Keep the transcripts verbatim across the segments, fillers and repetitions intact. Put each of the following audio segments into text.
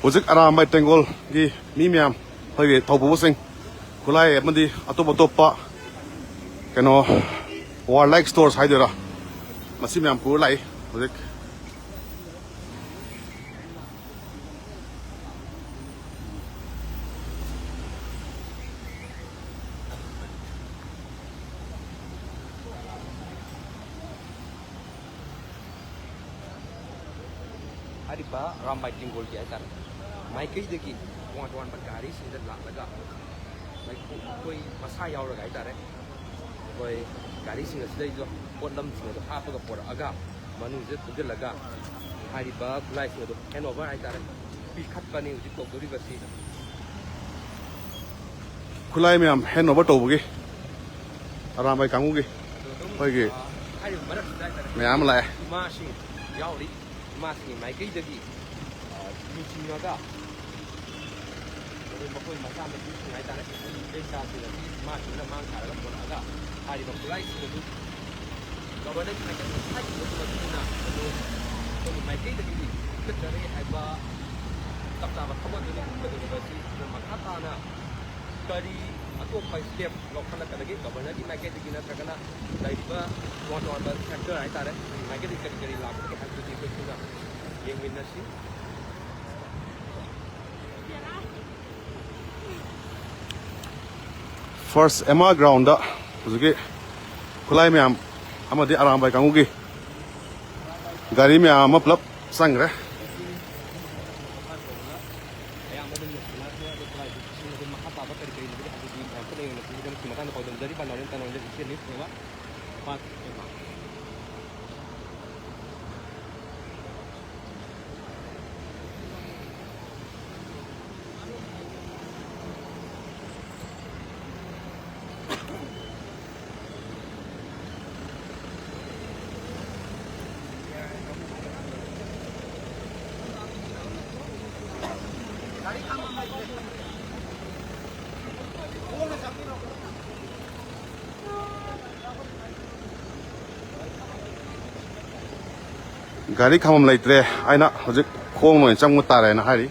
ꯍꯧꯖꯤꯛ ꯑꯔꯥꯝꯕꯥꯏ ꯇꯦꯡꯒꯣꯜꯒꯤ ꯃꯤ ꯃꯌꯥꯝ, ꯑꯩꯈꯣꯏꯒꯤ ꯊꯧꯕꯨꯕꯁꯤꯡ, ꯈꯨꯠꯂꯥꯏ ꯑꯃꯗꯤ ꯑꯇꯣꯞ ꯑꯇꯣꯞꯄ ꯀꯩꯅꯣ, warlike stores ꯍꯥꯏꯗꯣꯏꯔꯥ, ꯃꯁꯤ ꯃꯌꯥꯝ ꯄꯨꯔ ꯂꯥꯛꯏ ꯍꯧꯖꯤꯛ꯫ ꯍꯥꯏꯔꯤꯕ ꯑꯔꯥꯝꯕꯥꯏ ꯇꯦꯡꯒꯣꯜꯒꯤ ꯍꯥꯏꯇꯥꯔꯦ, ꯃꯥꯏꯀꯩꯗꯒꯤ ꯇꯣꯉꯥꯟ ꯇꯣꯉꯥꯟꯕ ꯒꯥꯔꯤꯁꯤꯡꯗ ꯂꯥꯛꯂꯒ, ꯃꯩꯈꯨ-, ꯑꯩꯈꯣꯏ ꯃꯁꯥ ꯌꯥꯎꯔꯒ ꯍꯥꯏꯇꯥꯔꯦ, ꯑꯩꯈꯣꯏ ꯒꯥꯔꯤꯁꯤꯡ ꯑꯁꯤꯗꯩꯗ ꯄꯣꯠꯂꯝꯁꯤꯡ ꯑꯗꯨ ꯍꯥꯞꯄꯒ ꯄꯣꯔꯛꯑꯒ, ꯃꯅꯨꯡꯁꯤꯗ ꯊꯧꯖꯤꯜꯂꯒ ꯍꯥꯏꯔꯤꯕ ꯈꯨꯠꯂꯥꯏꯁꯤꯡ ꯑꯗꯨ hand over ꯍꯥꯏꯇꯥꯔꯦ, ꯄꯤꯈꯠꯄꯅꯤ ꯍꯧꯖꯤꯛ ꯇꯧꯗꯣꯔꯤꯕꯁꯤ꯫ ꯈꯨꯠꯂꯥꯏ ꯃꯌꯥꯝ hand over ꯇꯧꯕꯒꯤ ꯑꯔꯥꯝꯕꯥꯏ ꯀꯥꯡꯕꯨꯒꯤ ꯑꯗꯣ ꯑꯗꯨꯝ, ꯑꯩꯈꯣꯏꯒꯤ ꯑ, ꯍꯥꯏꯔꯤꯕ ꯃꯔꯛꯁꯤꯗ ꯍꯥꯏꯇꯥꯔꯦ, ꯃꯌꯥꯝ ꯑꯃ ꯂꯥꯛꯑꯦ꯫ ꯏꯃꯥꯁꯤꯡ ꯌꯥꯎꯔꯤ꯫ ꯏꯃꯥꯁꯤꯡꯒꯤ ꯃꯥꯏꯀꯩꯗꯒꯤ, ꯑ, ꯂꯨꯆꯤꯡꯉꯒ ꯑꯩꯈꯣꯏ ꯃꯈꯣꯏ ꯃꯆꯥ ꯃꯁꯨꯁꯤꯡ ꯍꯥꯏꯇꯥꯔꯦ, ꯏꯕꯦꯝꯆꯥꯁꯤꯡ ꯑꯁꯤ ꯏꯃꯥꯁꯤꯡꯅ ꯃꯥꯡ ꯊꯥꯔꯒ ꯄꯨꯔꯛꯑꯒ ꯍꯥꯏꯔꯤꯕ ꯈꯨꯠꯂꯥꯏꯁꯤꯡ ꯑꯗꯨ ꯒꯕꯔꯅꯔꯒꯤ ꯃꯥꯏꯀꯩꯗ ꯍꯥꯏꯈꯤꯕꯒꯤ ꯃꯇꯨꯡ ꯏꯟꯅ ꯑꯗꯨ ꯑꯩꯈꯣꯏꯒꯤ ꯃꯥꯏꯀꯩꯗꯒꯤꯗꯤ ꯄꯤꯈꯠꯆꯔꯦ ꯍꯥꯏꯕ ꯆꯞ ꯆꯥꯕ ꯈꯪꯍꯟꯗꯨꯅ ꯄꯤꯈꯠꯀꯗꯧꯔꯤꯕ ꯑꯁꯤ ꯃꯈꯥ ꯇꯥꯅ ꯀꯔꯤ ꯑꯇꯣꯞꯄ step ꯂꯧꯈꯠꯂꯛꯀꯗꯒꯦ ꯒꯕꯔꯅꯔꯒꯤ ꯃꯥꯏꯀꯩꯗꯒꯤ ꯅꯠꯇ꯭ꯔꯒꯅ ꯂꯩꯔꯤꯕ ꯇꯣꯉꯥꯟ ꯇꯣꯉꯥꯟꯕ sector ꯍꯥꯏꯇꯥꯔꯦ, ꯃꯥꯏꯀꯩꯗꯒꯤ ꯀꯔꯤ ꯀꯔꯤ ꯂꯥꯛꯀꯗꯒꯦ ꯍꯥꯏꯕꯗꯨꯗꯤ ꯑꯩꯈꯣꯏ ꯄꯨꯟꯅ ꯌꯦꯡꯃꯤꯟꯅꯁꯤ꯫ First ꯑꯦꯝ ꯑꯥꯔ ground ꯍꯧꯖꯤꯛꯀꯤ ꯈꯨꯠꯂꯥꯏ ꯃꯌꯥꯝ ꯑꯃꯗꯤ ꯑꯔꯥꯝꯕꯥꯏ ꯀꯥꯡꯕꯨꯒꯤ ꯒꯥꯔꯤ ꯃꯌꯥꯝ ꯑꯃ ꯄꯨꯂꯞ ꯆꯪꯈ꯭ꯔꯦ꯫ ꯑꯌꯥꯝꯕ ꯑꯗꯨꯝ ꯂꯣꯏꯁꯤꯟꯅꯈ꯭ꯔꯦ꯫ ꯑꯗꯣ ꯈꯨꯠꯂꯥꯏꯁꯤꯡ ꯑꯗꯨꯝ ꯃꯈꯥ ꯇꯥꯕ ꯀꯔꯤ ꯀꯔꯤ ꯂꯩꯕꯒꯦ ꯍꯥꯏꯕꯗꯨꯗꯤ ꯃꯌꯥꯝ ꯄꯨꯟꯅ ꯌꯦꯡꯅꯁꯤ꯫ ꯃꯁꯤꯒꯤ ꯃꯇꯥꯡꯗ ꯄꯥꯎꯗꯝꯖꯔꯤꯕ ꯅꯥꯎꯔꯦꯝ ꯇꯅꯣꯟꯖꯝ ꯏꯆꯦ news ꯅꯦꯕ꯫ ꯄꯥꯠ ꯑꯦꯝ ꯑꯥꯔ꯫ ꯒꯥꯔꯤ ꯈꯥꯝꯐꯝ ꯂꯩꯇ꯭ꯔꯦ ꯍꯥꯏꯅ ꯍꯧꯖꯤꯛ ꯈꯣꯡꯅ ꯑꯣꯏꯅ ꯆꯪꯕ ꯇꯥꯔꯦꯅ ꯍꯥꯏꯔꯤ꯫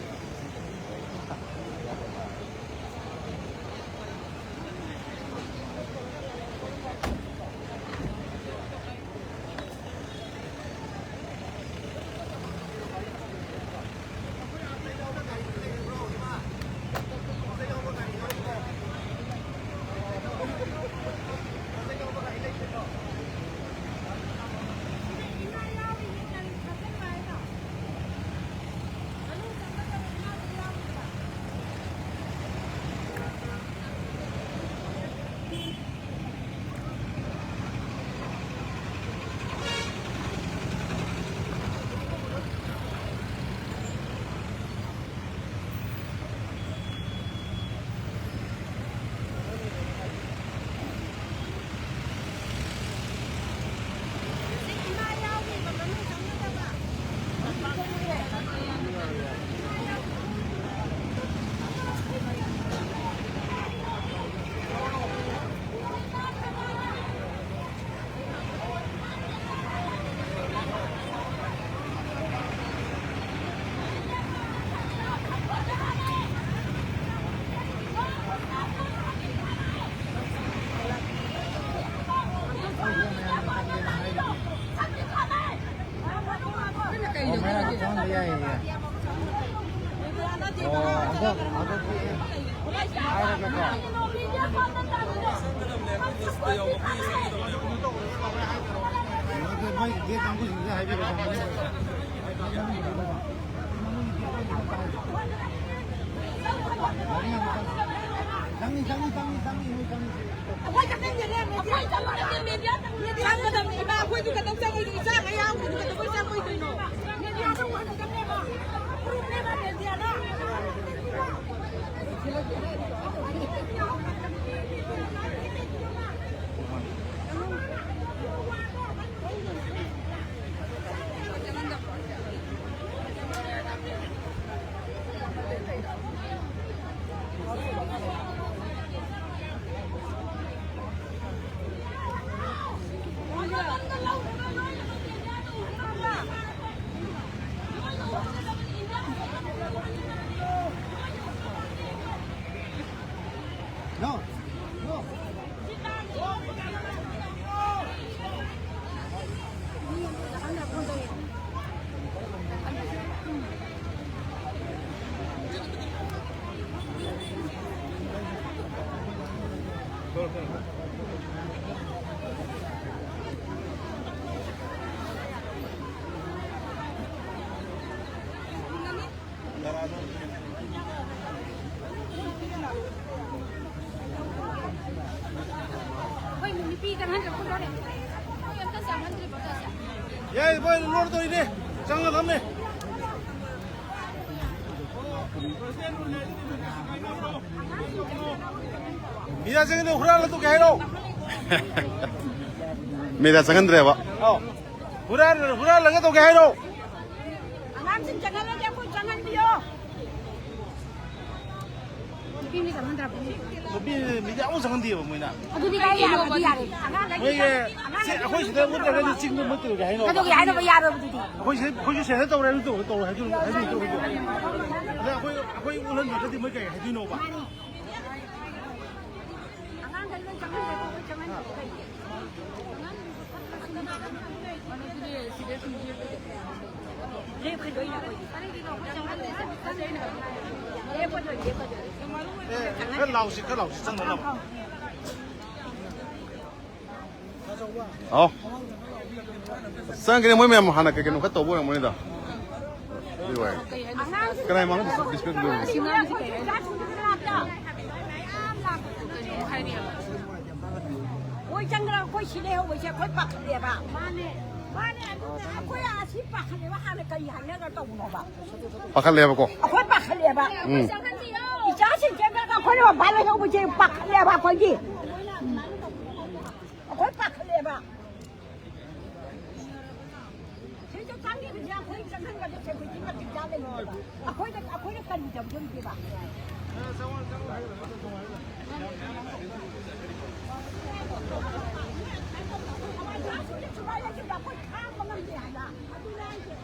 ꯌꯥꯏ, ꯌꯥꯏ꯫ ꯑꯣ, ꯍꯟꯗꯛ, ꯍꯟꯗꯛꯇꯤ ꯍꯥꯏꯔꯒꯀꯣ꯫ ꯃꯣꯏ ꯗꯦꯠ ꯀꯥꯡꯕꯨꯁꯤꯡꯁꯦ ꯍꯥꯏꯕꯤꯔꯣ꯫ ꯆꯪꯉꯤ, ꯆꯪꯉꯤ, ꯆꯪꯉꯤ, ꯆꯪꯉꯤ, ꯃꯣꯏ ꯆꯪꯉꯤ꯫ ꯑꯩꯈꯣꯏ ꯆꯠꯅꯤꯡꯗꯦꯅꯦ, ꯃꯦꯗꯤꯌꯥ ꯆꯪꯒꯗꯕꯅꯤ꯫ ꯏꯃꯥ, ꯑꯩꯈꯣꯏꯗꯤ ꯀꯩꯗꯧ ꯆꯪꯉꯣꯏꯗꯣꯏꯅꯣ? ꯏꯆꯥ ꯃꯌꯥꯝ ꯑꯩꯈꯣꯏꯗꯤ ꯀꯩꯗꯧꯕꯩ ꯆꯪꯉꯣꯏꯗꯣꯏꯅꯣ? ꯃꯦꯗꯤꯌꯥꯗ ꯎꯍꯟꯒꯗꯕꯅꯦꯕ꯫ ꯄ꯭ꯔꯨꯐꯅꯦꯕ ꯃꯦꯗꯤꯌꯥꯗ꯫ No. No. ꯑꯩꯈꯣꯏ ꯅꯨꯄꯤ ꯆꯪꯍꯟꯗ꯭ꯔꯦ, ꯑꯩꯈꯣꯏ ꯂꯣꯏꯔꯦ꯫ ꯑꯩꯈꯣꯏ ꯑꯝꯇ ꯆꯪꯍꯟꯗ꯭ꯔꯤꯕꯣ ꯇꯧꯔꯤꯁꯦ? ꯌꯥꯏ, ꯃꯣꯏ ꯂꯣꯟ ꯇꯧꯔꯤꯅꯦ, ꯆꯪꯒꯗꯕꯅꯦ꯫ ꯃꯤꯗ ꯆꯪꯒꯅꯤ, ꯍꯨꯔꯥꯜꯂ ꯇꯣꯛꯀꯦ ꯍꯥꯏꯔꯣ? ꯃꯤꯗ ꯆꯪꯍꯟꯗ꯭ꯔꯦꯕ꯫ ꯑꯧ꯫ ꯍꯨꯔꯥꯟ-, ꯍꯨꯔꯥꯜꯂꯒ ꯇꯧꯒꯦ ꯍꯥꯏꯔꯣ? ꯑꯉꯥꯡꯁꯤꯡ ꯆꯪꯍꯜꯂꯒꯦ, ꯑꯩꯈꯣꯏ ꯆꯪꯍꯟꯕꯤꯌꯣ꯫ ꯅꯨꯄꯤ ꯃꯤ ꯆꯪꯍꯟꯗ꯭ꯔꯕꯅꯤ꯫ ꯅꯨꯄꯤ ꯃꯤꯗꯤ ꯑꯃꯨꯛ ꯆꯪꯍꯟꯗꯦꯕ ꯃꯣꯏꯅ꯫ ꯑꯗꯨꯗꯤ ꯀꯥꯏ ꯌꯥꯔꯗꯤ ꯌꯥꯔꯦ꯫ ꯑꯉꯥꯡꯈꯩꯗꯤ ꯃꯣꯏꯒꯤ ꯆꯪꯍꯟ-, ꯁꯤ ꯑꯩꯈꯣꯏ ꯁꯤꯗ ꯎꯠꯇ꯭ꯔꯒꯗꯤ ꯆꯤꯡꯗ ꯃꯣꯏ ꯀꯩꯗꯧꯒꯦ ꯍꯥꯏꯅꯣ? ꯀꯩꯗꯧꯒꯦ ꯍꯥꯏꯅꯣꯕ ꯌꯥꯔꯣꯏꯕꯗꯨꯗꯤ? ꯑꯩꯈꯣꯏ ꯁꯤꯗ, ꯑꯩꯈꯣꯏꯁꯨ ꯁꯦꯟꯇꯔ ꯇꯧꯔꯦ, ꯑꯗꯨ ꯇꯧꯔꯦ, ꯇꯧꯔꯦ ꯍꯥꯏꯗꯣꯏꯅꯣ, ꯍꯥꯏꯗꯣꯏꯅꯣ, ꯍꯥꯏꯗꯣꯏꯅꯣ? ꯑꯗ ꯑꯩꯈꯣꯏ, ꯑꯩꯈꯣꯏ ꯎꯠꯍꯟꯗ꯭ꯔꯒꯗꯤ ꯃꯣꯏ ꯀꯩ ꯍꯥꯏꯗꯣꯏꯅꯣꯕ? ꯃꯥꯅꯤ꯫ ꯑꯉꯥꯡꯈꯩ ꯂꯣꯏ ꯆꯪꯍꯟꯗ꯭ꯔꯗꯤ ꯑꯩꯈꯣꯏ ꯆꯪꯍꯟꯗ꯭ꯔꯗꯤ ꯀꯩꯒꯤ? ꯑꯦ, ꯈꯔ ꯂꯥꯎꯁꯤ, ꯈꯔ ꯂꯥꯎꯁꯤ, ꯆꯪꯅꯅꯕ꯫ ꯑꯥꯎ꯫ ꯆꯪꯈ꯭ꯔꯦ, ꯃꯣꯏ ꯃꯌꯥꯝ ꯍꯥꯟꯅ ꯀꯩ ꯀꯩꯅꯣ ꯈꯔ ꯇꯧꯕ ꯑꯣꯏꯔꯝꯒꯅꯤꯗ꯫ ꯑꯗꯨꯏ ꯑꯣꯏꯔꯦ꯫ ꯀꯅꯥꯏ ꯃꯥꯡꯗ ꯕꯤꯁꯀꯤꯠ ꯂꯣꯏꯔꯦ? ꯃꯣꯏ ꯆꯪꯗ꯭ꯔ ꯑꯩꯈꯣꯏ ꯁꯤ ꯂꯩꯍꯧꯕꯁꯦ ꯑꯩꯈꯣꯏ ꯄꯥꯈꯠꯂꯦꯕ꯫ ꯃꯥꯅꯦ꯫ ꯃꯥꯅꯦ, ꯑꯗꯨꯅꯦ ꯑꯩꯈꯣꯏ ꯑꯁꯤ ꯄꯥꯈꯠꯂꯦꯕ꯫ ꯍꯥꯟꯅ ꯀꯔꯤ ꯍꯥꯏꯅꯔꯒ ꯇꯧꯕꯅꯣꯕ? ꯄꯥꯈꯠꯂꯦꯕꯀꯣ꯫ ꯑꯩꯈꯣꯏ ꯄꯥꯈꯠꯂꯦꯕ꯫ ꯎꯝ꯫ ꯏꯆꯥꯁꯤꯡ ꯆꯦꯟꯈ꯭ꯔꯒ ꯑꯩꯈꯣꯏꯅ ꯃꯄꯥꯟ ꯂꯩꯍꯧꯕꯁꯦ ꯄꯥꯈꯠꯂꯦꯕ ꯑꯩꯈꯣꯏꯒꯤ꯫ ꯑꯩꯈꯣꯏ ꯄꯥꯈꯠꯂꯦꯕ꯫ ꯁꯤꯗ ꯆꯪꯉꯤꯕꯁꯦ ꯑꯩꯈꯣꯏ ꯆꯪꯍꯟꯕꯗ security ꯃꯇꯤꯛ ꯆꯥ ꯂꯩꯌꯦꯕ꯫ ꯑꯩꯈꯣꯏꯗ, ꯑꯩꯈꯣꯏꯅ ꯀꯔꯤ ꯇꯧꯖꯔꯤꯒꯦꯕ? ꯁꯨꯃꯥꯏꯅ ꯁꯤꯗ ꯑꯩꯈꯣꯏ ꯈꯥꯡꯕ ꯉꯝꯗꯦ ꯍꯥꯏꯕ꯫ ꯑꯗꯨꯅꯦ ꯍꯥꯏꯁꯦ꯫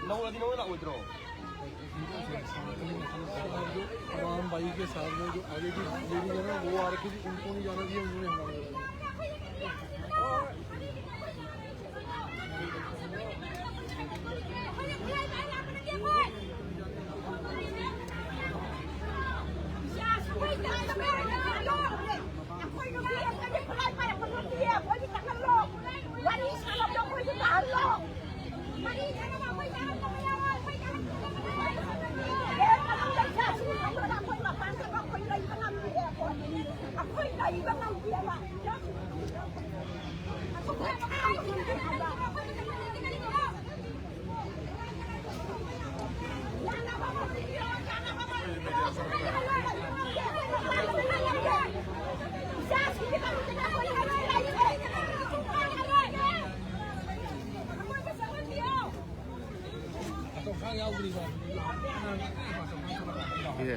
ꯂꯧꯔꯗꯤ ꯅꯉꯣꯟꯗ ꯂꯥꯛꯑꯣꯏꯗ꯭ꯔꯣ? आराम भाई के साथ में जो आगे की लेडीज है ना, वो आ रखी थी, उनको नहीं जाना दिया, उन्होंने हमारे ꯑꯩꯈꯣꯏ ꯂꯩꯕ ꯉꯝꯗꯦꯕ꯫ ꯏꯍꯦ꯫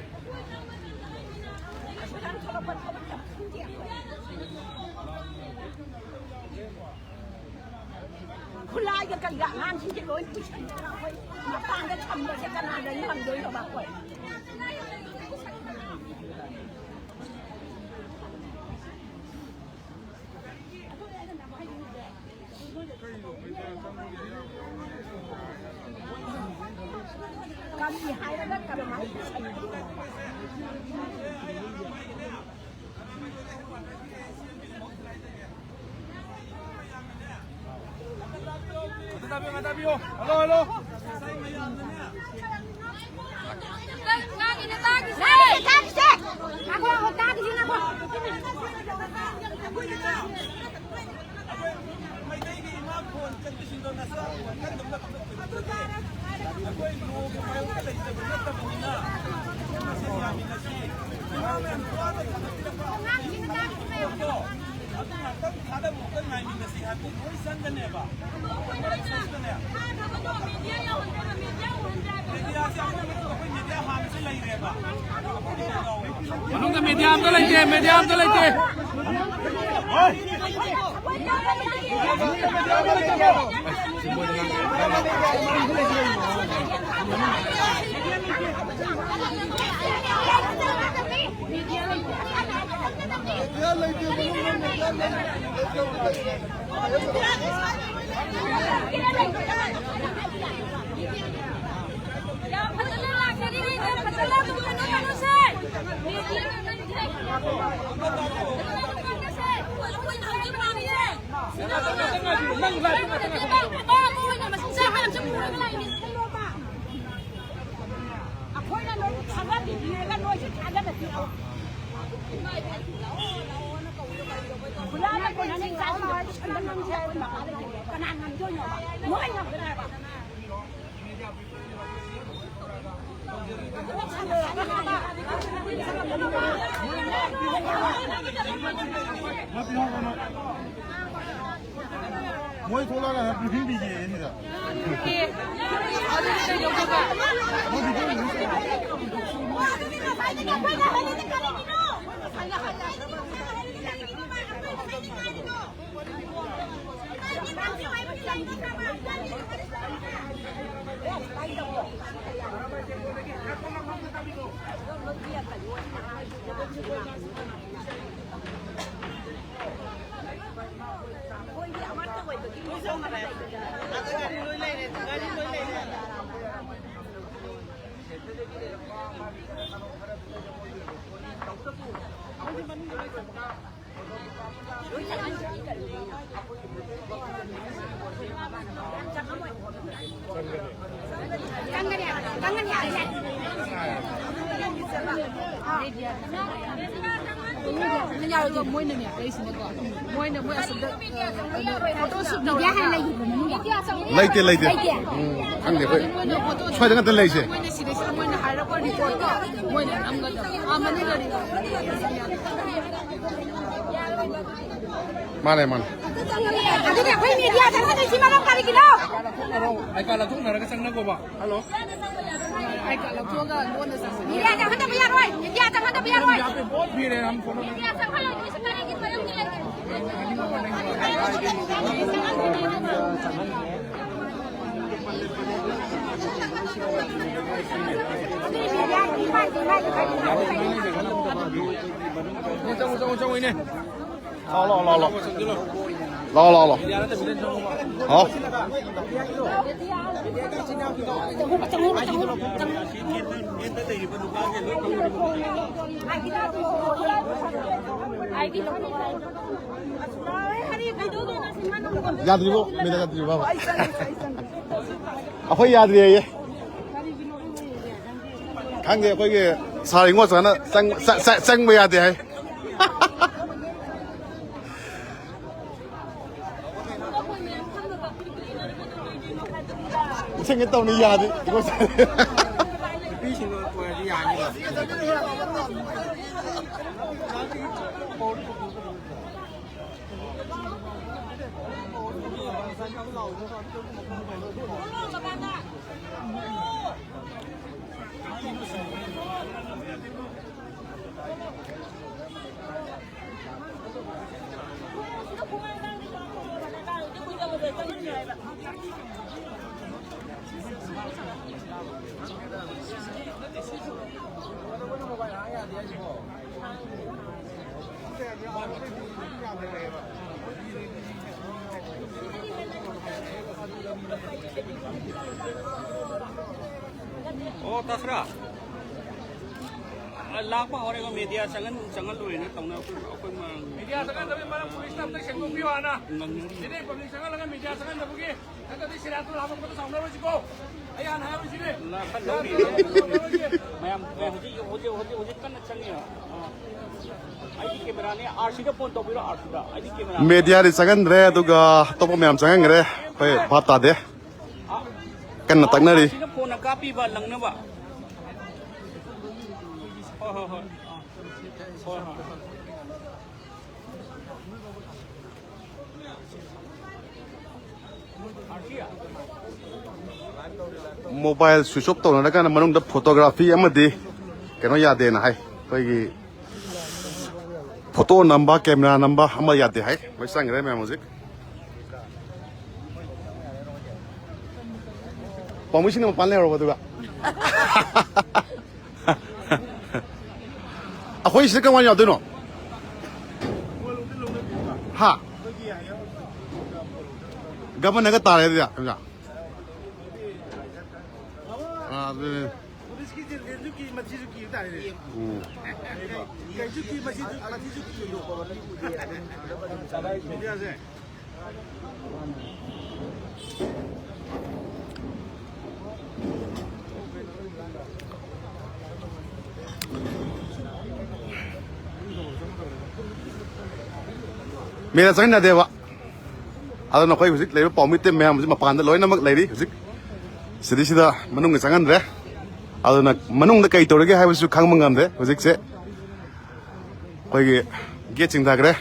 ꯈꯨꯠꯂꯥꯏꯒ ꯀꯩꯒ ꯑꯉꯥꯡꯁꯤꯡꯁꯦ ꯂꯣꯏ ꯄꯨꯁꯟꯗꯅ ꯑꯩꯈꯣꯏ ꯃꯄꯥꯟꯗ ꯊꯝꯕꯁꯦ ꯀꯅꯥꯗ ꯉꯝꯗꯣꯏꯅꯣꯕ ꯑꯩꯈꯣꯏ? ꯀꯔꯤ ꯍꯥꯏꯔꯒ ꯀꯔꯝꯍꯥꯏꯅ ꯄꯨꯁꯟꯗꯣꯏꯅꯣ? Hello, hello. ꯑꯩꯈꯣꯏ ꯃꯩꯇꯩꯒꯤ ꯏꯃꯥ ꯈꯣꯟ ꯆꯠꯄꯁꯤꯡꯗꯣ ꯅꯆꯥ ꯋꯥꯈꯜꯗꯧꯅ ꯑꯩꯈꯣꯏ ꯂꯨꯍꯣꯡꯕ ꯃꯌꯣꯝꯗ ꯂꯩꯇꯕ ꯅꯠꯇꯕꯅꯤꯅ, ꯃꯁꯤ ꯌꯥꯃꯤꯟꯅꯁꯤ꯫ ꯏꯃꯥ ꯃꯌꯥꯝ ꯋꯥꯅ ꯊꯕꯛ ꯄꯤꯔꯛꯄ ꯈꯣꯟꯗꯣ ꯑꯗꯨ ꯉꯥꯛꯇꯪ ꯊꯥꯗꯕ ꯑꯝꯇ ꯉꯥꯏꯃꯤꯟꯅꯁꯤ ꯍꯥꯏꯕꯗꯤ ꯂꯣꯏ ꯆꯪꯒꯅꯦꯕ꯫ ꯃꯔꯛ ꯁꯣꯏꯗꯅꯦ꯫ ꯃꯦꯗꯤꯌꯥꯁꯦ ꯑꯩꯈꯣꯏ ꯃꯅꯨꯡꯗ ꯑꯩꯈꯣꯏ ꯃꯦꯗꯤꯌꯥ ꯍꯥꯟꯅꯁꯨ ꯂꯩꯔꯦꯕ꯫ ꯃꯅꯨꯡꯗ ꯃꯦꯗꯤꯌꯥ ꯑꯝꯇ ꯂꯩꯇꯦ, ꯃꯦꯗꯤꯌꯥ ꯑꯝꯇ ꯂꯩꯇꯦ꯫ ꯑꯩꯈꯣꯏꯅ ꯅꯣꯏꯕꯨ ꯊꯥꯖꯕꯤꯔꯒ ꯅꯣꯏꯁꯨ ꯊꯥꯖꯕꯤꯔꯛꯑꯣ꯫ ꯍꯨꯔꯥꯟꯕ ꯀꯣꯟꯅꯅꯤꯡ ꯆꯥꯁꯤꯡꯗꯣ ꯄꯨꯁꯟꯕ ꯉꯝꯗꯦ ꯑꯩꯈꯣꯏ ꯃꯄꯥꯗ ꯂꯩꯔꯦ꯫ ꯀꯅꯥ ꯉꯝꯗꯣꯏꯅꯣꯕ? ꯅꯣꯏ ꯉꯝꯒꯗ꯭ꯔꯥ ꯍꯥꯏꯕ? ꯃꯣꯏ ꯊꯣꯛꯂꯛꯑꯒ ꯕ꯭ꯔꯤꯐꯤꯡ ꯄꯤꯒꯦ ꯁꯤꯗ꯫ ꯑꯦ, ꯑꯗꯨꯗꯤ ꯀꯩꯗꯧꯗꯣꯏꯕ? ꯌꯥꯔꯣꯏꯗꯣ ꯃꯣꯏꯅꯅꯦ ꯂꯩꯁꯤꯅꯀꯣ, ꯃꯣꯏꯅ ꯃꯣꯏ ꯑꯁꯣꯝꯗ ꯐꯣꯇꯣ ꯁꯨꯠ ꯃꯤꯗꯤꯌꯥ ꯍꯥꯟꯅ ꯂꯩꯈꯤꯕ꯭ꯔꯣ ꯃꯅꯨꯡꯗ? ꯂꯩꯇꯦ, ꯂꯩꯇꯦ꯫ ꯂꯩꯇꯦ? ꯎꯝ, ꯈꯪꯗꯦ ꯑꯩꯈꯣꯏ꯫ ꯃꯣꯏꯅ ꯐꯣꯇꯣ ꯁ꯭ꯋꯥꯏꯗ ꯉꯥꯛꯇ ꯂꯩꯁꯦ꯫ ꯃꯣꯏꯅ ꯁꯤꯗꯩꯁꯤꯗ ꯃꯣꯏꯅ ꯍꯥꯏꯔꯛꯄ ꯔꯤꯄꯣꯔꯠꯇꯣ ꯃꯣꯏꯅ ꯅꯝꯒꯗꯕ꯫ ꯑꯥ, ꯃꯅꯨꯡꯗ ꯔꯤꯄꯣꯔꯠ꯫ ꯃꯥꯅꯦ, ꯃꯥꯅꯦ꯫ ꯑꯗꯨꯗꯤ ꯑꯩꯈꯣꯏ ꯃꯤꯗꯤꯌꯥ ꯆꯪꯉꯛꯀꯗꯣꯏꯁꯤ ꯃꯔꯝ ꯀꯔꯤꯒꯤꯅꯣ? ꯑꯥꯏ ꯀꯥꯔꯗ ꯂꯧꯊꯣꯛꯅꯔꯒ ꯆꯪꯅꯒꯣꯕ꯫ ꯍꯜꯂꯣ꯫ ꯑꯥꯏ ꯀꯥꯔꯗ ꯂꯧꯊꯣꯛꯑꯒ ꯂꯣꯟꯅ ꯆꯪꯁꯤ꯫ ꯃꯤꯗꯤꯌꯥ ꯆꯪꯍꯟꯗꯕ ꯌꯥꯔꯣꯏ꯫ ꯃꯤꯗꯤꯌꯥ ꯆꯪꯍꯟꯗꯕ ꯌꯥꯔꯣꯏ꯫ ꯃꯤꯗꯤꯌꯥ ꯆꯪꯍꯜꯂꯣꯏꯗꯣꯏꯁꯦ ꯀꯔꯤꯒꯤ ꯃꯔꯝꯒꯤ ꯂꯩꯒꯦ? ꯆꯪꯉꯣ, ꯆꯪꯉꯣ, ꯆꯪꯉꯣ, ꯏꯅꯦ꯫ ꯂꯥꯛꯑꯣ, ꯂꯥꯛꯑꯣ, ꯂꯥꯛꯑꯣ, ꯂꯥꯛꯑꯣ꯫ ꯂꯥꯛꯑꯣ, ꯂꯥꯛꯑꯣ, ꯂꯥꯛꯑꯣ꯫ ꯍꯥꯎ꯫ ꯌꯥꯗ꯭ꯔꯤꯕꯣ? ꯃꯤꯅ ꯌꯥꯗ꯭ꯔꯤꯕꯣ? ꯑꯩꯈꯣꯏ ꯌꯥꯗ꯭ꯔꯤꯌꯦ꯫ ꯈꯪꯗꯦ, ꯑꯩꯈꯣꯏꯒꯤ ꯁꯥꯔ ꯏꯉꯣꯆꯥꯅ ꯆꯪ-, ꯆ-, ꯆ-, ꯆꯪꯕ ꯌꯥꯗꯦ ꯍꯥꯏ꯫ ꯏꯁꯤꯡꯒ ꯇꯧꯅꯤ ꯌꯥꯗꯦ꯫ ꯅꯨꯄꯤꯁꯤꯡꯗꯣ ꯑꯣꯏꯔꯗꯤ ꯌꯥꯅꯤꯕ꯫ ꯑꯣ, ꯇꯥꯁꯤꯔꯥ? ꯑ, ꯂꯥꯛꯄ ꯍꯧꯔꯦꯀꯣ, ꯃꯦꯗꯤꯌꯥ ꯆꯪꯍꯟ-, ꯆꯪꯍꯜꯂꯣꯏꯅ ꯇꯧꯅ ꯑꯩꯈꯣꯏ, ꯑꯩꯈꯣꯏ ꯃ-, ꯃꯦꯗꯤꯌꯥ ꯆꯪꯍꯟꯗꯕꯒꯤ ꯃꯔꯝ ꯄꯨꯂꯤꯁꯅ ꯑꯝꯇ ꯁꯦꯡꯗꯣꯛꯄꯤꯌꯨ ꯍꯥꯟꯅ꯫ ꯉꯥꯡꯅꯔꯤ꯫ ꯁꯤꯗꯤ ꯄꯕ꯭ꯂꯤꯛ ꯆꯪꯍꯜꯂꯒ ꯃꯦꯗꯤꯌꯥ ꯆꯪꯍꯟꯗꯕꯒꯤ ꯅꯠꯇ꯭ꯔꯗꯤ ꯁꯤꯔꯥꯇꯨ ꯂꯥꯛꯄ ꯈꯣꯠꯄ ꯁꯥꯎꯅꯔꯣꯏꯁꯤꯀꯣ꯫ ꯑꯩ ꯍꯥꯟꯅ ꯍꯥꯏꯔꯣꯏꯁꯤꯅꯦ꯫ ꯂꯥꯛꯍꯜꯂꯣꯏ꯫ ꯁꯤꯔꯥꯇꯨ ꯂꯥꯛꯄ ꯈꯣꯠꯄ ꯁꯥꯎꯅꯔꯣꯏꯁꯦ꯫ ꯃꯌꯥꯝ, ꯃꯌꯥꯝ ꯍꯧꯖꯤꯛ, ꯍꯧꯖꯤꯛ, ꯍꯧꯖꯤꯛ, ꯍꯧꯖꯤꯛ ꯀꯟꯅ ꯆꯪꯉꯤ꯫ ꯑ, ꯑꯩꯒꯤ ꯀꯦꯃꯦꯔꯥꯅꯦ, ꯑꯥꯔ ꯁꯤꯗ ꯐꯣꯟ ꯇꯧꯕꯤꯔꯣ, ꯑꯥꯔ ꯁꯤꯗ꯫ ꯑꯩꯗꯤ ꯀꯦꯃꯦꯔꯥ ꯃꯦꯗꯤꯌꯥꯗꯤ ꯆꯪꯍꯟꯗ꯭ꯔꯦ, ꯑꯗꯨꯒ ꯑꯇꯣꯞꯄ ꯃꯌꯥꯝ ꯆꯪꯍꯟꯈ꯭ꯔꯦ꯫ ꯑꯩꯈꯣꯏ ꯚꯥꯞ ꯇꯥꯗꯦ꯫ ꯀꯟꯅ ꯇꯛꯅꯔꯤ꯫ ꯁꯤꯅ ꯐꯣꯟꯅ ꯀꯥꯞꯄꯤꯕ ꯂꯪꯅꯕ꯫ ꯍꯣꯏ, ꯍꯣꯏ, ꯍꯣꯏ꯫ ꯍꯣꯏ, ꯍꯣꯏ꯫ ꯃꯣꯕꯥꯏꯜ ꯁ꯭ꯋꯤꯆ ꯑꯣꯐ ꯇꯧꯅꯔꯀꯥꯟꯗ ꯃꯅꯨꯡꯗ ꯐꯣꯇꯣꯒ꯭ꯔꯥꯐꯤ ꯑꯃꯗꯤ ꯀꯩꯅꯣ ꯌꯥꯗꯦꯅ ꯍꯥꯏ꯫ ꯑꯩꯈꯣꯏꯒꯤ ꯐꯣꯇꯣ ꯅꯝꯕ, ꯀꯦꯃꯦꯔꯥ ꯅꯝꯕ ꯑꯃ ꯌꯥꯗꯦ ꯍꯥꯏ꯫ ꯂꯣꯏ ꯆꯪꯈ꯭ꯔꯦ ꯃꯌꯥꯝ ꯍꯧꯖꯤꯛ꯫ ꯄꯥꯎꯃꯤꯁꯤꯡꯅ ꯃꯄꯥꯟ ꯂꯩꯍꯧꯔꯕ ꯑꯗꯨꯒ? ꯑꯩꯈꯣꯏ ꯁꯤꯗ ꯀꯃꯥꯏꯅ ꯌꯥꯗꯣꯏꯅꯣ? ꯍꯥ? ꯒꯕꯔꯅꯔꯒ ꯇꯥꯔꯦ ꯑꯗꯨꯗꯤ, ꯑꯣꯖꯥ꯫ ꯑꯥ, ꯑꯗꯨꯅꯦ꯫ ꯄꯨꯂꯤꯁꯀꯤ ꯖꯦꯟꯗꯦꯟꯁꯨ ꯀꯤ, ꯃꯊꯤꯁꯨ ꯀꯤꯕ ꯇꯥꯔꯦꯅꯦ꯫ ꯎꯝ꯫ ꯀꯩꯁꯨ ꯀꯤ, ꯃꯊꯤꯁꯨ, ꯃꯊꯤꯁꯨ ꯀꯤꯕ꯫ ꯃꯦꯗꯤꯌꯥꯁꯦ꯫ ꯃꯦꯗꯤꯌꯥ ꯆꯪꯍꯟꯅꯗꯦꯕ꯫ ꯑꯗꯨꯅ ꯑꯩꯈꯣꯏ ꯍꯧꯖꯤꯛ ꯂꯩꯔꯤꯕ ꯄꯥꯎꯃꯤ ꯇꯤꯝ ꯃꯌꯥꯝꯁꯤ ꯃꯄꯥꯟꯗ ꯂꯣꯏꯅꯃꯛ ꯂꯩꯔꯤ꯫ ꯍꯧꯖꯤꯛ ꯁꯤꯗꯩꯁꯤꯗ ꯃꯅꯨꯡꯗ ꯆꯪꯍꯟꯗ꯭ꯔꯦ꯫ ꯑꯗꯨꯅ ꯃꯅꯨꯡꯗ ꯀꯩ ꯇꯧꯔꯤꯒꯦ ꯍꯥꯏꯕꯁꯨ ꯈꯪꯕ ꯉꯝꯗꯦ ꯍꯧꯖꯤꯛꯁꯦ꯫ ꯑꯩꯈꯣꯏꯒꯤ ꯒꯦꯠ ꯆꯤꯡꯊꯈ꯭ꯔꯦ꯫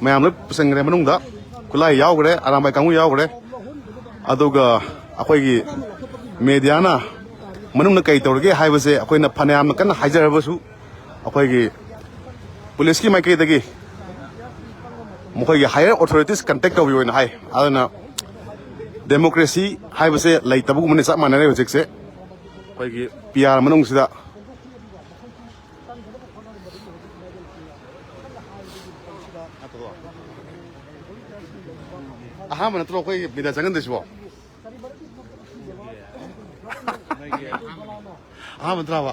ꯃꯌꯥꯝ ꯂꯣꯏ ꯄꯨꯁꯟꯈ꯭ꯔꯦ ꯃꯅꯨꯡꯗ꯫ ꯈꯨꯠꯂꯥꯏ ꯌꯥꯎꯈ꯭ꯔꯦ, ꯑꯔꯥꯝꯕꯥꯏ ꯀꯥꯡꯕꯨ ꯌꯥꯎꯈ꯭ꯔꯦ꯫ ꯑꯗꯨꯒ ꯑꯩꯈꯣꯏꯒꯤ ꯃꯦꯗꯤꯌꯥꯅ ꯃꯅꯨꯡꯗ ꯀꯩ ꯇꯧꯔꯤꯒꯦ ꯍꯥꯏꯕꯁꯦ ꯑꯩꯈꯣꯏꯅ ꯐꯅꯌꯥꯝꯅ ꯀꯟꯅ ꯍꯥꯏꯖꯔꯕꯁꯨ, ꯑꯩꯈꯣꯏꯒꯤ ꯄꯨꯂꯤꯁꯀꯤ ꯃꯥꯏꯀꯩꯗꯒꯤ ꯃꯈꯣꯏꯒꯤ higher authorities contact ꯇꯧꯕꯤꯌꯣꯅ ꯍꯥꯏ꯫ ꯑꯗꯨꯅ democracy ꯍꯥꯏꯕꯁꯦ ꯂꯩꯇꯕꯒꯨꯝꯕꯅꯤ, ꯆꯞ ꯃꯥꯟꯅꯔꯦ ꯍꯧꯖꯤꯛꯁꯦ꯫ ꯑꯩꯈꯣꯏꯒꯤ ꯄꯤ ꯑꯥꯔ ꯃꯅꯨꯡꯁꯤꯗ ꯑꯍꯥꯟꯕ ꯅꯠꯇ꯭ꯔꯣ ꯑꯩꯈꯣꯏ ꯃꯦꯗꯤꯌꯥ ꯆꯪꯍꯟꯗꯣꯏꯁꯤꯕꯣ? ꯑꯍꯥꯟꯕ ꯅꯠꯇ꯭ꯔꯕ?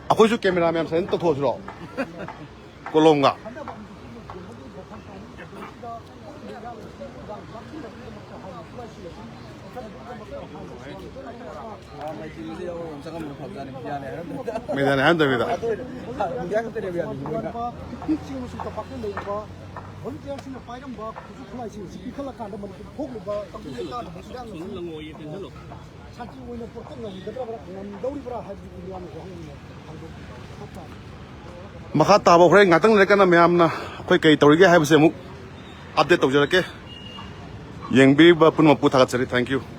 ꯑꯩꯈꯣꯏꯁꯨ ꯀꯦꯃꯦꯔꯥ ꯃꯌꯥꯝ ꯁꯥꯏꯂꯦꯟ ꯇꯧꯊꯣꯛꯑꯁꯤꯔꯣ? ꯀꯣꯂꯣꯝꯒ꯫ ꯃꯦꯗꯥꯅꯦ ꯍꯥꯏꯔꯝꯗꯕꯤꯗ꯫ ꯆꯤꯡꯕꯁꯨ ꯇꯝꯄꯥꯛꯇ ꯂꯩꯔꯤꯕ ꯚꯣꯂꯨꯟꯇꯤꯌꯔꯁꯤꯡꯅ ꯄꯥꯏꯔꯝꯕ ꯈꯨꯠꯁꯨ ꯈꯨꯠꯂꯥꯏꯁꯤꯡ ꯑꯁꯤ ꯄꯤꯈꯠꯂꯀꯥꯟꯗ ꯃꯅꯤꯄꯨꯔ ꯊꯣꯛꯂꯤꯕ ꯀꯥꯡꯕꯨ ꯂꯩꯇꯥꯗꯕ ꯁꯨꯗꯥꯡ ꯑꯁꯤ ꯁꯥꯟꯇꯤ ꯑꯣꯏꯅ ꯄꯨꯔꯛꯄ ꯉꯝꯒꯗ꯭ꯔꯕ꯭ꯔꯥ, ꯉꯝꯗꯧꯔꯤꯕ꯭ꯔꯥ ꯍꯥꯏꯕꯗꯨꯒꯤ ꯃꯤꯌꯥꯝꯅ ꯋꯥꯍꯪ ꯑꯣꯏꯅ ꯍꯪꯗꯣꯛꯄꯤꯕ ꯃꯊꯧ ꯇꯥꯏ꯫ ꯃꯈꯥ ꯇꯥꯕ ꯍꯣꯔꯦꯟ ꯉꯥꯛꯇꯪ ꯂꯩꯔꯀꯥꯟꯗ ꯃꯌꯥꯝꯅ ꯑꯩꯈꯣꯏ ꯀꯩ ꯇꯧꯔꯤꯒꯦ ꯍꯥꯏꯕꯁꯦ ꯑꯃꯨꯛ ꯑꯞꯗꯦꯠ ꯇꯧꯖꯔꯛꯀꯦ꯫ ꯌꯦꯡꯕꯤꯔꯤꯕ ꯄꯨꯝꯅꯃꯛꯄꯨ ꯊꯥꯒꯠꯆꯔꯤ꯫ Thank you꯫